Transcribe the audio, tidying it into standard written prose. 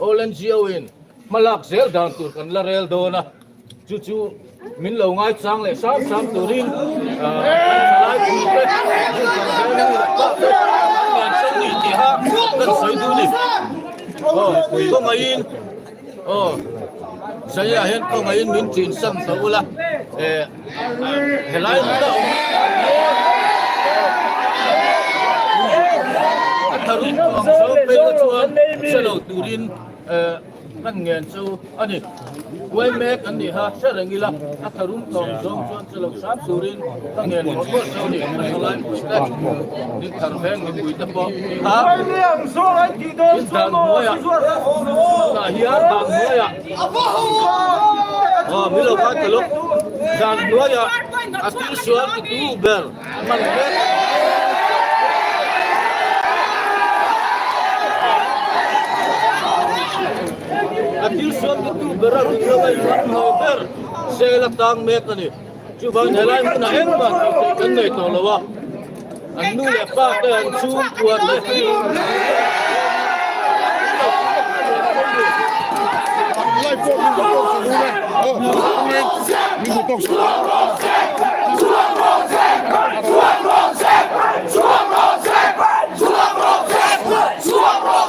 All NGO in hma lak zel dan tur kan la rel dawn a, chu chu min lo ngaichang leh hram hram turin kan thalai pui te kan veng nu leh pa te an ngen chauh ni tiha kan sawi duh ni. Aw kawngaihin aw Zaiah hian kawngaihin min ṭin san ta ula eh helai hmuna awm a tharum ang zawng phei kha chuan hre lo turin eh kan ngen chu a ni. Kuai mek an nih kha hre reng ila a tharum tawng zawng chuan che lo hram turin ka ngen mawlh mawlh chauh a ni. A thalai pui te, Dinthar veng mipui te pawh kha in dan hnuaiah tunah hian dan hnuaiah aw min lo ngai ta lawk dan hnuaiah a thil sual titu ber man mek A thil sual titu ber a rui lo a inhlat hnuai ber sel a tang mek a ni. Chuvangin helai hmunah engmah tih theih kan nei tawh lo a, an nu leh pa te an chhungkua te Lai.